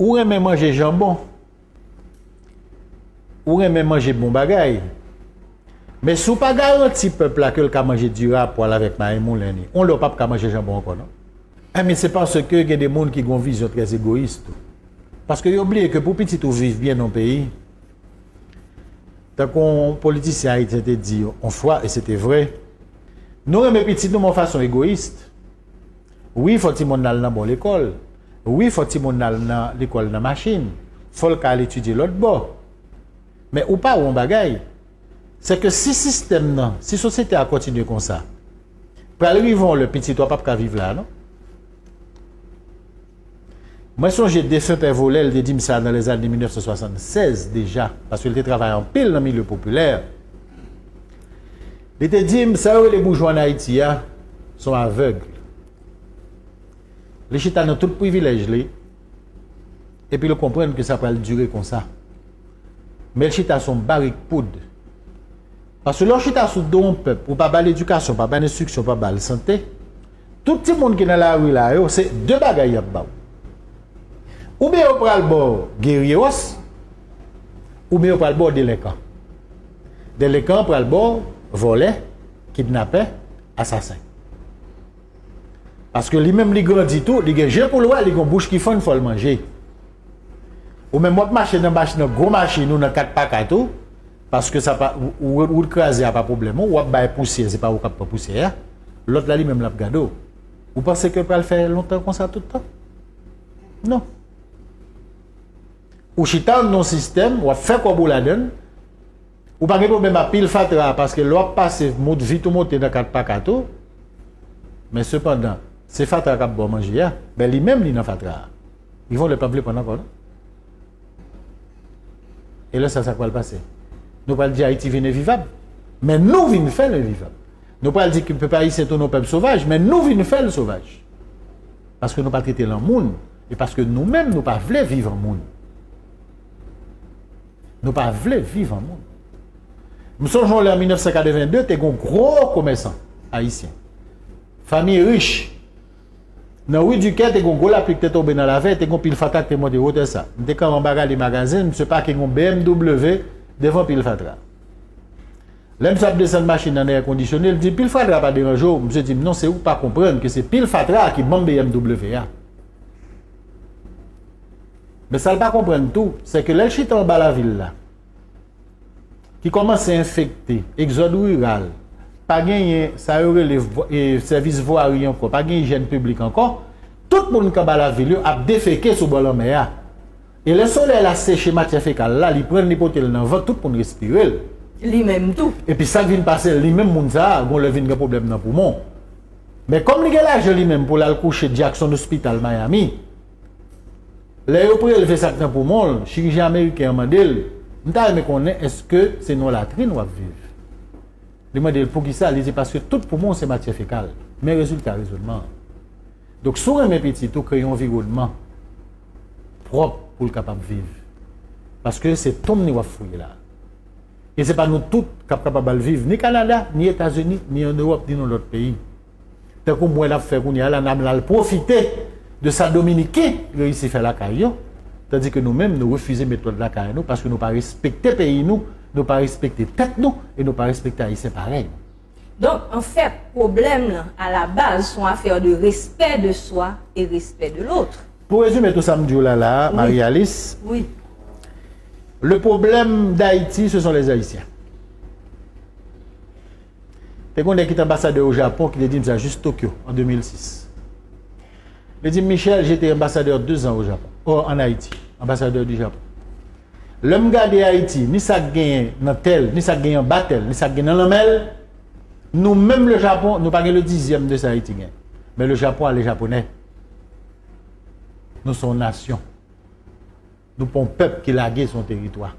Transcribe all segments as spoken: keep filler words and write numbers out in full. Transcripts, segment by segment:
Ou renmen manje janbon. Ou renmen manje bon bagay. Men si w pa garanti pèp la ke l ka manje diri a pwal avèk mayi moulen li, on lè w p ap ka manje janbon ankò non. Enben se paske gen de moun ki gen yon vizyon trè egoyis tou. Paske yo bliye ke pou pitit ou viv byen nan yon peyi, tankou yon politisyen ayisyen te di yon fwa, e se te vre, nou renmen pitit nou men yon fason egoyis. Wi, fò timoun nan al nan bon lekòl. Wi, fò timoun nan al nan lekòl nan machin. Fò l ka al etidye lòt bò. Men ou pa wè yon bagay, se ke si sistèm nan, si sosyete a kontinye konsa, pral rive yon lè pitit ou a p ap ka viv la non. Mwen sonje defen pè Volè, li te di m sa nan lèzane mil nèf san swasann sèz deja, paske li te travay anpil nan milye popilè. Li te di m, sa yo rele boujwa ann Ayiti a, se yon avèg. Li chita nan tout privilèj li, epi l konprann ke sa pral dire konsa. Men l chita sou yon barik poud. Paske lè w chita sou do yon pèp, ou pa ba l edikasyon, pa ba l enstriksyon, pa ba l sante, tout timoun ki nan lari la yo, se de bagay y ap ba w. Oubyen yo pral ba w gerye wòs, oubyen yo pral ba w delenkan. Delenkan an pral ba w vòlè, kidnapè, asasen. Paske li menm li grandi tou, li gen je pou l wè, li gen bouch ki fann, fò l manje. Ou menm w ap mache nan mach nan gwo machin ou nan kat pa kat ou, paske sa pa ou, ou, ou kraze a pa pwoblèm ou, w ap bay pousyè, se pa ou k ap pran pousyè a. Lòt la li menm l ap gade w. Ou panse ke pral fè lontan konsa tout tan? Non. Ou chita nan yon sistèm, w ap fè kòb ou ladan l, ou pa gen pwoblèm ak pil fatra a, paske lè w ap pase, mout vit ou monte nan kat pa kat ou, men sepandan, se fatra k ap ba w manje a, men li menm li nan fatra a. Li vòlè p ap vle pran ankò non. E lè sa, sa k pral pase? Nou pral di Ayiti vin envivab, men nou vin fè l envivab. Nou pral di ke pèp ayisyen tounen yon pèp sovaj, men nou vin fè l sovaj. Paske nou pa trete l an moun, e paske nou menm nou pa vle viv an moun. Nou pa vle viv an moun. M sonje yon lè an mil nèf san katreven de, te gen yon gwo komèsan ayisyen. Fanmi rich. Nan ri Dikè, te gen yon gwo lapli ki te tonbe nan lavè, te gen yon pil fatra ki te monte wotè sa. M te kanpe anba gade magazen, misye pake yon B M W devan pil fatra. Lè misye ap desann machin nan nan èkondisyone, l di, "Pil fatra pa deranje w?" Misye di m, "Non, se ou k pa konprann ke se pil fatra a ki ban m B M W a." Men sa l pa konprann tou, se ke lè l chita anba lavil la, ki kòmanse enfekte, egzòd riral, pa genyen sa yo rele vo- e, sèvis vwari ankò, pa gen ijyèn piblik ankò, tout moun k anba lavil yo ap defeke sou bò lanmè a. E lè solèy la seche matyè fekal la, li pran l, li pote l nan vant, tout moun respire l. Li menm tou. Epi sa k vin pase l, li menm moun sa a, gon lè vin gen pwoblèm nan poumon. Men kòm li gen lajan li menm pou l al kouche Jackson Hospital Miami, lè yo prelve sa k nan poumon l, chirijyen ameriken an mande l, "M ta renmen konnen èske se nan yon latrin w ap viv?" Li mande l, "Poukisa?" Li di, "Paske tout poumon w se matyè fekal." Men rezilta rezònman an. Donk, si w renmen pitit ou, kreye yon anviwònman pwòp pou l kapab viv. Paske se tonm li w ap fouye la. E se pa nou tout k ap kapab al viv ni Kanada, ni Etazini, ni ann Ewòp, ni nan lòt peyi. Tankou mwen ap fè kounye a la, n ap al pwofite de sa Dominiken reyisi fè lakay yo, tandike nou menm, nou refize met lòd lakay nou, paske nou pa respekte peyi nou, nou pa respekte tèt nou, e nou pa respekte Ayisyen parèy nou. Donk, anfèt, pwoblèm lan, a la baz, se yon afè de respè de swa e respè de lòt. Pou rezime tout sa m di w la, la, Marie Alice, le problème d'Haïti, ce sont les Haïtiens. Te gen yon nèg ki te anbasadè o Japon ki te di m sa jis Tokyo, an de mil sis. Li di m, "Michel, j'étais ambassadeur deux ans au Japon, oh, en Haïti, ambassadeur du Japon. Lè m gade Ayiti, ni sa k genyen nan tè l, ni sa k genyen anba tè l, ni sa k genyen nan lanmè l, nou menm le Japon, nou pa gen le dizyèm de sa Ayiti genyen. Men le Japon a les Japonais. Nou se yon nasyon. Nou pa yon pèp ki lage sou yon teritwa."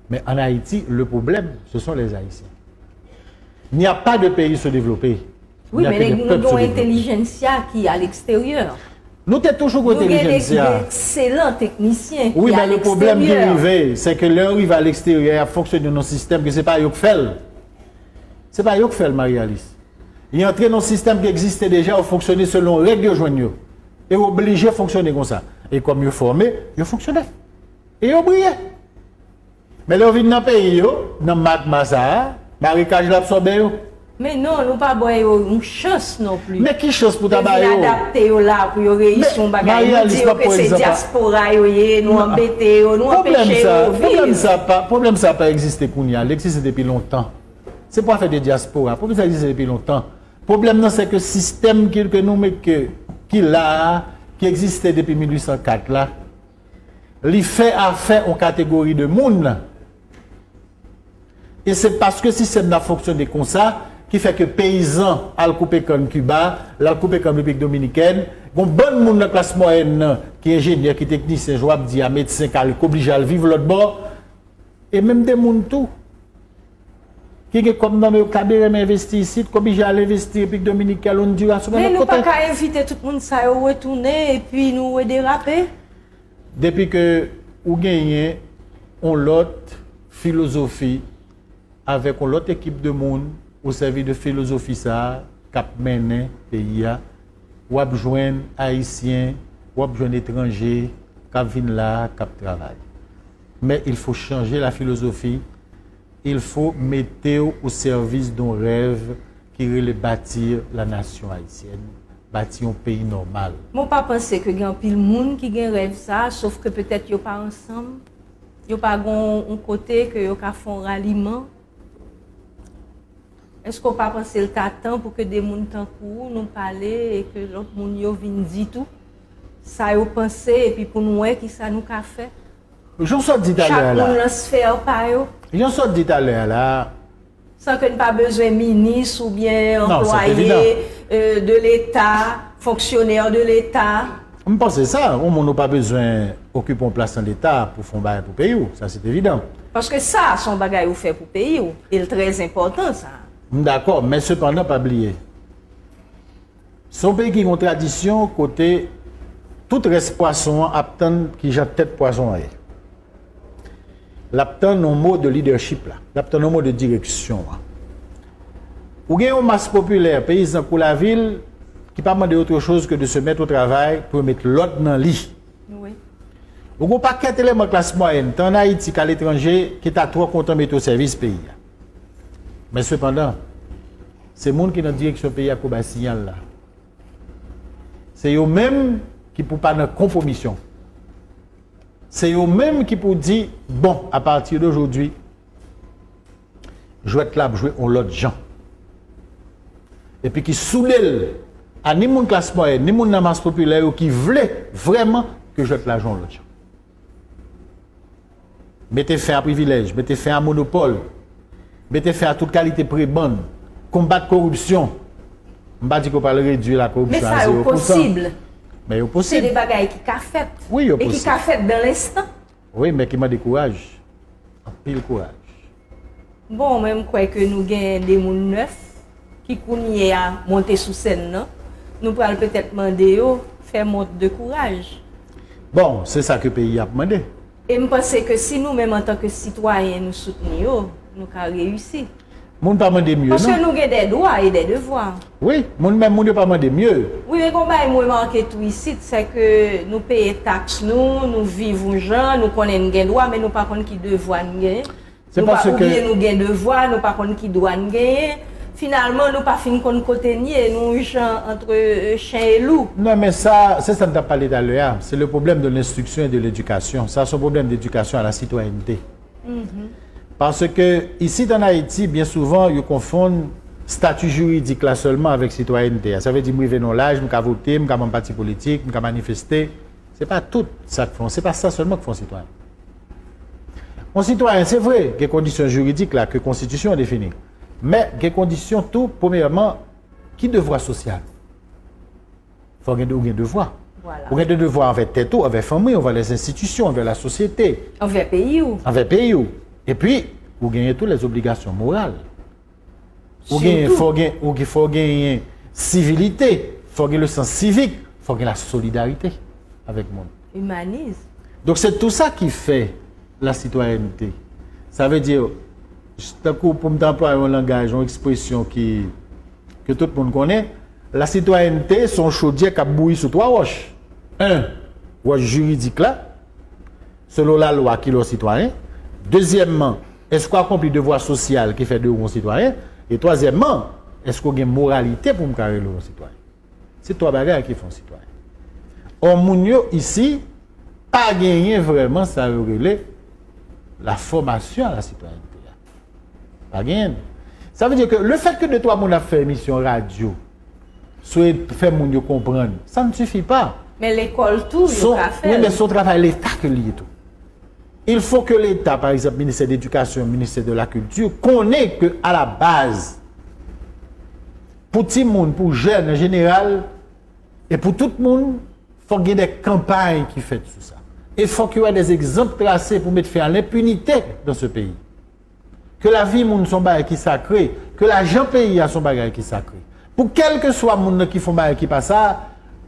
Men ann Ayiti, le problème, ce sont les Haïtiens. Il n'y a pas de pays sous-développé. Il n'y a que des peuples sous-développés. Wi, men nou gen yon entèlijensya ki a leksteryè. Nou te toujou gen entèlijensya. Nou gen de, de ekselan teknisyen ki a leksteryè. Wi, men le pwoblèm ki rive, se ke lè yo rive a leksteryè, y ap fonksyone nan yon sistèm ke se pa yo k fè l. Se pa yo k fè l, Marie Alice. Yo antre nan yon sistèm ki egziste deja, yo fonksyone selon règ yo jwenn yo. E yo oblije fonksyone konsa. E kòm yo fòme, yo fonksyonè. E yo briye. Men lè yo vin nan peyi yo, nan magma sa a, marekaj la absòbe yo. Men non, nou pa ba yo yon chans non plis. Men ki chans pou ta ba yo? Yo vin adapte yo la pou yo reyisi yon bagay. Nou di yo ke se dyaspora yo ye, nou anbete yo, nou anpeche yo viv. Pwoblèm sa pa, pwoblèm sa pa egziste kounye a, li egziste depi lontan. Se pa afè de dyaspora, pwoblèm sa egziste depi lontan. Pwoblèm nan se ke sistèm ki, ke nou met ke, ki la a, ki egziste depi mil uit san kat la, li fè afè yon kategori de moun. E se paske sistèm nan fonksyone konsa ki fè ke peyizan al koupe kann Kiba, l al koupe kann Repiblik Dominikèn, gon bann moun nan klas mwayèn nan ki enjenyè, ki teknisyen, jan w ap di a, medsen, k al, k oblije al viv lòt bò. E menm de moun tou ki gen kòb nan men yo, k ta byen renmen envesti isit, k oblije al envesti Repiblik Dominikèn, Honduras, oubyen lòt kote. Men nou pa ka envite tout moun sa yo retounen epi nou rederape. Depi ke ou genyen yon lòt filozofi avèk yon lòt ekip de moun, ou sèvi de filozofi sa a k ap mennen peyi a, w ap jwenn Ayisyen, w ap jwenn etranje k ap vin la a, k ap travay. Men il faut changer la philosophie, il faut mete w au service d'un rêve ki rele bâtir la nation haïtienne, bati yon peyi nòmal. Men w pa panse ke gen anpil moun ki gen rèv sa, sof ke petèt yo pa ansanm, yo pa gen yon kote ke yo ka fè yon raliman? Èske w pa panse l ta tan pou ke de moun tankou w nou pale e ke lòt moun yo vin di tou sa yo panse epi pou n wè kisa nou ka fè? Jan w sot di talè a la. Chak moun nan sfè pa yo. Jan w sot di talè a la. San ke n pa bezwen minis oubyen anplwaye de leta, fonksyonè de leta. M panse sa, yon moun ou pa bezwen okipe yon plas nan leta pou fè yon bagay pou peyi w, sa se evidan. Paske sa, se yon bagay ou fè pou peyi w, e l trè enpòtan sa. M dakò, men sepandan pa bliye. Se yon peyi ki gen yon tradisyon kote tout rès pwason an ap tann kijan tèt pwason an ye. L ap tann yon mo de lidèchip la. L ap tann yon mo de direksyon an. Ou gen yon mas popilè, peyizan kou lavil, ki pa mande otre choz ke de se mettre au travail pou yo met lòd nan li. Ou gen yon pakèt eleman klas mwayèn, tan ann Ayiti k aletranje, ki ta twò kontan mete o sèvis peyi a. Men sepandan, se moun ki nan direksyon peyi a k pou bay siyal la. Se yo menm ki pou pa nan konpwomisyon. Se yo menm ki pou di, bon, à partir d'aujourd'hui, jwèt la ap jwe yon lòt jan. Epi ki soude l a ni moun klas mwayèn, ni moun nan mas popilè yo ki vle vrèman ke jwèt la jwe yon lòt jan. Mete fen a privilèj, mete fen a monopòl, mete fen a tout kalite prebann, konbat koripsyon. M pa di ke w pral redui la koripsyon a zewo pousan. Men sa yo posib. Men yo posib. Se de bagay ki ka fèt. Wi, yo posib. E ki ka fèt dan lenstan. Wi, men ki mande kouraj. Anpil kouraj. Bon, mwen m kwè ke nou gen de moun nèf ki kounye a monte sou sèn nan. Nou pral petèt mande yo fè mont de kouraj. Bon, se sa ke peyi a ap mande. E m panse ke si nou menm antanke sitwayen nou soutni yo, nou ka reyisi. Moun pa mande mye non. Paske nou gen de dwa e de devwa. Wi, moun menm moun yo pa mande mye. Wi, men gon bagay m remake tou isit, se ke nou peye taks nou, nou viv yon jan, nou konnen n gen dwa, men nou pa konn ki devwa n genyen. Nou pa oubyen nou gen devwa, nou pa konn ki dwa n genyen. Finalman, nou pa fin konn kote n ye, nou yon jan antre chen e lou. Non, men sa, se sa n t ap pale talè a. Se le problème de l'instruction et de l'éducation. Sa se yon pwoblèm d'edikasyon a la sitwayènte. Paske isit ann Ayiti, byen souvan, yo konfonn stati jiridik la sèlman avèk sitwayènte a. Sa vle di, m rive nan yon laj, m ka vote, m ka manm pati politik, m ka manifeste. Se pa tout sa k fè, se pa sa sèlman k fè yon sitwayen. Yon sitwayen, se vre, gen kondisyon jiridik la ke konstitisyon an defini. Men, gen kondisyon tou, premyèman, ki devwa sosyal? Fò gen, ou gen devwa. Ou gen de devwa anvè tèt ou, anvè fanmi w, anvè lèzenstitisyon, anvè lasosyete. Anvè peyi w. Anvè peyi w. Epi, ou genyen tou lèzobligasyon moral. Ou genyen, fò gen, ou gen, fò genyen sivilite, fò gen le sans civique, fò gen la solidarité avèk moun. Imanis. Donk se tou sa ki fè la sitwayènte. Sa vle di, tankou pou m ta anplwaye yon langaj, yon ekspresyon ki, ke tout moun konnen, la sitwayènte se yon chodyè k ap bouyi sou twa wòch. En, wòch jiridik la, selon lalwa ki lè w sitwayen. Dezyèmman, èske w akonpli devwa sosyal ki fè de ou yon sitwayen? E twazyèmman, èske w gen moralite pou m ka rele w yon sitwayen? Se twa bagay ki fè yon sitwayen. Ò, moun yo isi pa genyen vrèman sa yo rele la formation à la citoyenneté a. Pa genyen. Sa vle di ke le fèt ke de twa moun ap fè emisyon radyo, sou fè moun yo konprann, sa n sifi pa. Men lekòl tou, yo Son, ka fè wi, l. Men son travay Leta ke li ye tou. Il faut que l'État, par exemple, ministère d'éducation, ministère de la culture, konnen ke a la baz, pou timoun, pou jèn an jeneral, e pou tout moun, fòk gen de kanpay ki fèt sou sa. E fòk yo wè de egzanp trase pou met fen a lenpinite dans ce pays. Ke lavi moun se yon bagay ki sakre, ke lajan peyi a se yon bagay ki sakre. Pou kèlkeswa moun nan ki fè yon bagay ki pa sa,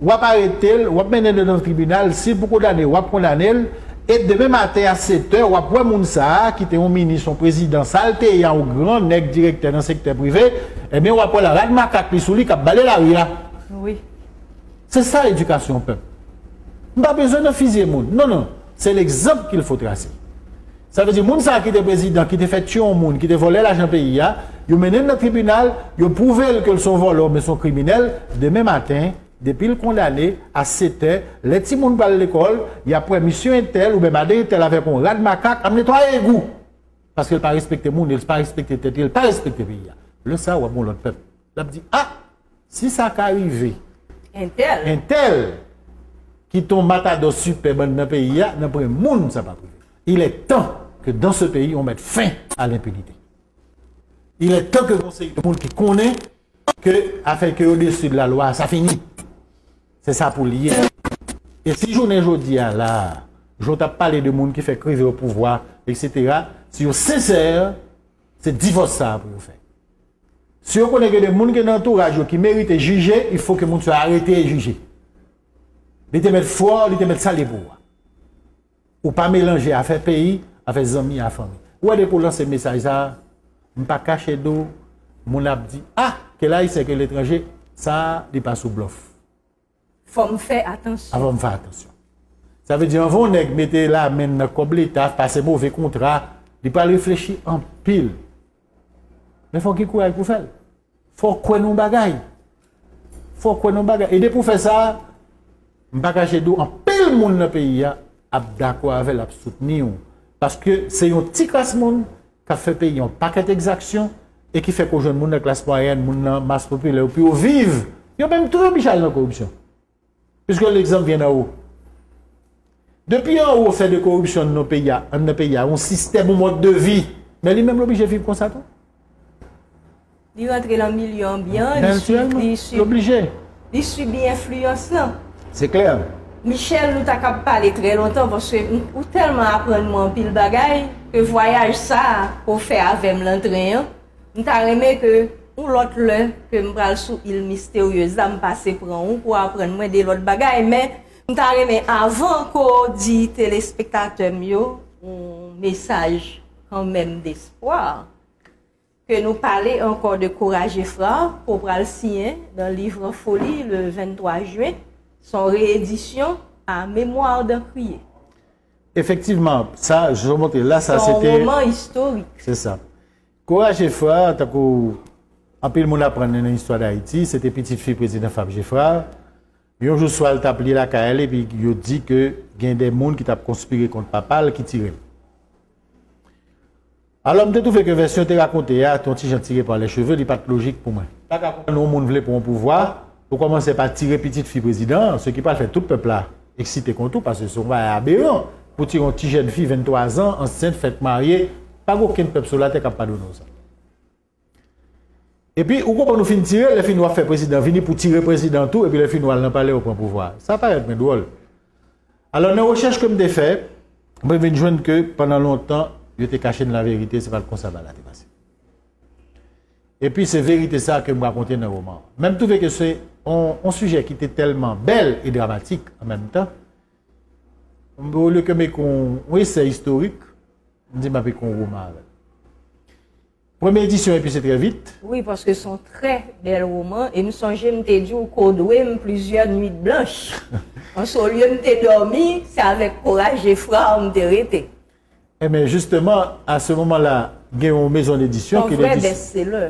w ap arete l, w ap mennen l devan tribinal, si l pou kondane, w ap kondane l, e demen maten a sèt è, w ap wè moun sa a, ki te yon minis, yon prezidan, sa l te ye a, yon gran nèg direktè nan sektè prive, ebyen w ap wè l a rad makak li sou li k ap bale lari a. Wi. Se sa edikasyon pèp. M pa bezwen nan fizye moun. Non, non. Se l'exemple qu'il faut tracer. Sa vle di moun sa ki te prezidan, ki te fè tiye yon moun, ki te vòlè lajan peyi a, yo mennen l nan tribinal, yo pwouve l ke l se yon vòlò, men se yon kriminèl, demen maten, depi l kondane, a sèt è, lè timoun pral lekòl, y ap wè misye entèl oubyen madan entèl avèk yon rad makak ap netwaye egou. Paske l pa respekte moun, li pa respekte tèt li, li pa respekte peyi a. Lè sa a, w ap gen yon lòt pèp. L ap di, a, si sa ka rive Entèl. Entèl ki te yon matadò sipè bann nan peyi a, nan pwen moun sa p ap rive. Il est temps que dans ce pays, on mette fin à l'impunité. Il est temps que yon seri de moun ki konnen ke afè ke yo desi de la lwa, sa fini. Se sa pou l ye. E si jounen jodi a la, jan w t ap pale de moun ki fè krize o pouvwa, et cetera, si yo sensè, se divòs sa a pou yo fè. Si yo konnen gen de moun ki nan antouraj yo ki merite jije, il faut que moun sa yo arete e jije. Li te mèt fè w, li te mèt sa li ye pou ou a. Ou pa melanje afè peyi, afè zanmi a fanmi. Ou wè depi w lanse mesaj sa a, m pa kache di w, moun ap di, a, ke l ayisyen ke letranje, sa a, li pa sou blòf. Fò m fè atansyon. Avan m fè atansyon. Sa vle di, anvan yon nèg mete lamen nan kòb Leta, pase move kontra, li pral reflechi anpil. Men fò w gen kouraj pou w fè l. Fò w kwè nan yon bagay. Fò w kwè nan yon bagay. E depi w fè sa, m pa kache di w, anpil moun nan peyi a ap dakò avè l, ap soutni w. Paske se yon ti kras moun k ap fè peyi a yon pakèt egzaksyon e ki fè ke w jwenn moun nan klas mwayèn, moun nan mas popilè yo, pou yo viv, yo menm tou yo oblije al nan koripsyon. Puisque l'exemple vient d'en haut. Depi anwo fè de koripsyon nan peyi a, anndan peyi a, yon sistèm, yon mòd de vi. Men li menm l oblije viv konsa tou. Li rantre nan milye anbyan, li swi, Natirèlman, li li swi, oblije. Li sibi enfliyans lan. Se klè. Michel, nou ta kab pale trè lontan paske ou tèlman aprann mwen anpil bagay ke vwayaj sa a ke w fè avè m lan tren an, m ta renmen ke yon lòt lè ke m pral sou il misteryez la, m pase pran ou pou aprann mwen de lòt bagay, men m ta renmen avan ke w di telespektatè m yo yon mesaj kanmenm despwa. Ke nou pale ankò de Courage et Frères ke w pral siyen dans Livre en Folie le venntwa jen, se yon reedisyon à Mémoire d'en crier. Efektivman, sa, jan w montre la, sa Se se yon te woman istorik. Se sa. Courage et Frères, tankou anpil moun aprann li nan istwa Dayiti, se te pitit fi prezidan Fabre Geffrard. Yon jou swa l t ap li lakay li, epi yo di ke gen de moun ki t ap konspire kont papa l ki tire l. Alò, m te twouve ke vèsyon te rakonte a, te yon ti jan tire pa lè cheve, li pa t lojik pou mwen. Pa ka konprann yon moun vle pran yon pouvwa, ou kòmanse pa tire pitit fi prezidan an, se ki pral fè tout pèp la eksite kont ou, paske se yon bagay aberan pou tire yon ti jèn fi venntwa zan, ansent, fèk marye, pa gen okenn pèp sou latè k ap padone w sa. Epi, ou konprann ou fin tire, lè fini w ap fè prezidan vini pou tire prezidan tou, epi lè fini w al nan palè ou pran pouvwa. Sa parèt mwen dwòl. Alò, nan rechèch ke m te fè, mwen vin jwenn ke pandan lontan, yo te kache n laverite, se pa t konsa bagay la te pase. Epi, se verite sa ke m rakonte nan woman an. Men m twouve ke se yon, yon sijè ki te tèlman bèl e dramatik an menm tan, olye ke m ekri yon, yon esè istorik, m di m ap ekri yon woman avè l. Premye edisyon, epi se trè vit. Wi, paske se yon trè bèl woman. E m sonje m te di w ke w dwe m plizyè nwit blanch. Paske olye m te dòmi, se avèk kouraj e fwa m te rete. Ebyen, jisteman, a se moman la, gen yon mezon dedisyon ki vrè bèsselè.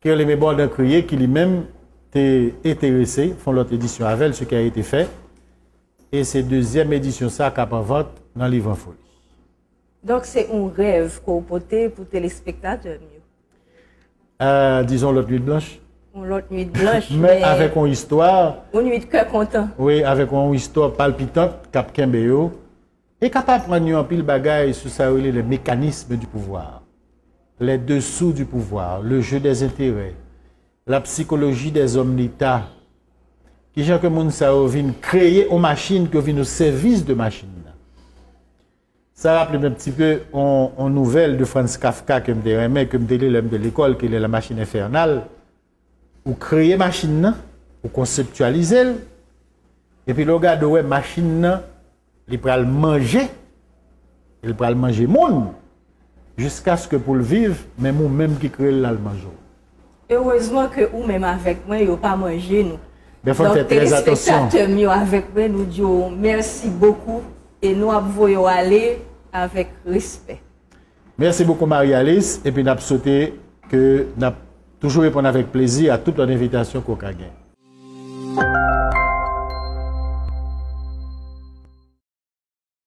Ki rele Mebòl dan Kriye, ki li menm te enterese, fè yon lòt edisyon avè l, ce qui a été fait. E se dezyèm edisyon sa k ap an vant nan Liv an Foli. Donk, se yon rèv ke w pote pou telespektatè m yo. Euh, dizon, lòt nwit blanch. Yon lòt nwit blanch, men avèk yon istwa. Yon nwit kè kontan. Wi, avèk yon istwa palpitant k ap kenbe yo. E k ap aprann yo anpil bagay sou sa yo rele les mécanismes du pouvoir, les dessous du pouvoir, le jeu des intérêts, la psychologie des hommes d'État. Kijan ke moun sa yo vin kreye yon machin, ke yo vin o sèvis de machin nan. Sa raple m yon ti pe yon nouvèl de Franz Kafka ke m te renmen, ke m te li lè m te lekòl, ki rele La Machine Infernale. Ou kreye machin nan, ou konseptyalize l, epi lè w gade, w wè machin nan, li pral manje, li pral manje moun, jiskaske pou l viv, menm ou menm ki kreye l la, l manje w. Erezman ke ou menm avèk mwen, yo pa manje nou. Men fò n fè trè atansyon. Telespektatè m yo avèk mwen, nou di yo mèsi bokou e nou ap voye w ale avèk respè. Mèsi bokou, Marie Alice, epi n ap swete ke n ap toujou reponn avèk plezi a tout lòt envitasyon ke w ka gen.